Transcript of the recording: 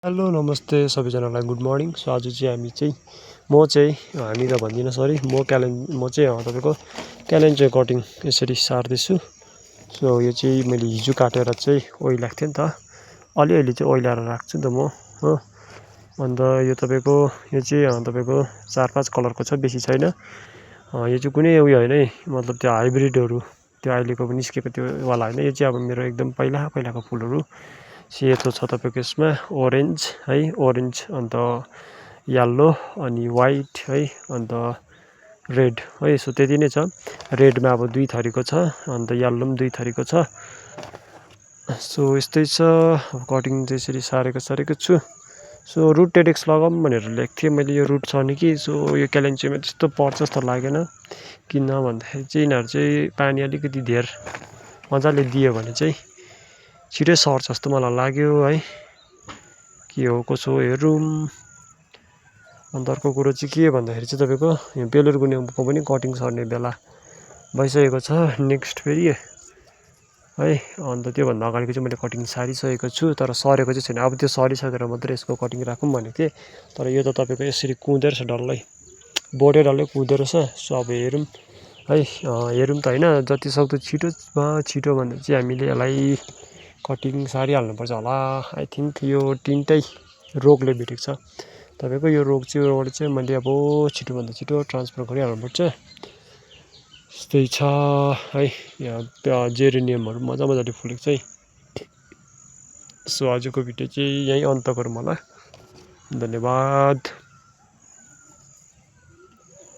Hello नमस्ते सबैजनालाई good morning. So आज चाहिँ हामी त भन्दिनँ सरी म चाहिँ तपाईँको क्यालेन्डर कटिङ यसरी सार्दैछु। सो यो चाहिँ मैले हिजो काटेर चाहिँ ओइलाएको थिएँ नि त, अलिअलि चाहिँ ओइलाएर राख्छु नि त म हो। अन्त यो तपाईँको यो चाहिँ तपाईँको 4-5 कलरको छ, बेसी छैन। यो चाहिँ कुनै उयो होइन है, मतलब त्यो हाइब्रिडहरू त्यो अहिलेको निस्केको त्यो वाला होइन। यो चाहिँ अब मेरो एकदम पहिलाको फुलहरू सेतो छ तपाईँको यसमा, ओरेन्ज है, ओरेन्ज अन्त यल्लो अनि वाइट है, अन्त रेड है। सो त्यति नै छ। रेडमा अब 2 थरीको छ, अन्त यल्लो पनि 2 थरीको छ। सो यस्तै छ। अब कटिङ चाहिँ यसरी सारेको छु। सो रुट टेडेक्स लगाऊँ भनेर ल्याएको थिएँ मैले, यो रुट छ नि कि। सो यो क्यालेन्चीमा त्यस्तो पर्छ जस्तो लागेन, किन भन्दाखेरि चाहिँ यिनीहरू चाहिँ पानी अलिकति धेर मजाले दियो भने चाहिँ छिटै सर्छ जस्तो मलाई लाग्यो है। के हो कसो हेरौँ। अन्त अर्को कुरो चाहिँ के भन्दाखेरि चाहिँ तपाईँको यो बेलुर गुन्युको पनि कटिङ सर्ने बेला भइसकेको छ नेक्स्ट फेरि है। अन्त त्योभन्दा अगाडिको चाहिँ मैले कटिङ सारिसकेको छु, तर सरेको चाहिँ छैन। अब त्यो सरिसकेर मात्रै यसको कटिङ राखौँ भनेको थिएँ, तर यो त तपाईँको यसरी कुँदो रहेछ डल्लै, बोर्डै डल्लै कुँदो रहेछ। सो अब हेरौँ है, हेरौँ त होइन, जति सक्दो छिटो भन्दा चाहिँ हामीले यसलाई कटिङ सारिहाल्नुपर्छ होला। आई थिङ्क यो तिनटै रोगले भेटेको छ तपाईँको। यो रोग चाहिँ मैले अब छिटोभन्दा छिटो ट्रान्सफर गरिहाल्नुपर्छ। यस्तै छ है। यहाँ जेरेनियमहरू मजाले फुलेको छ है। सो आजको भिडियो चाहिँ यहीँ अन्त गरौँ होला। धन्यवाद।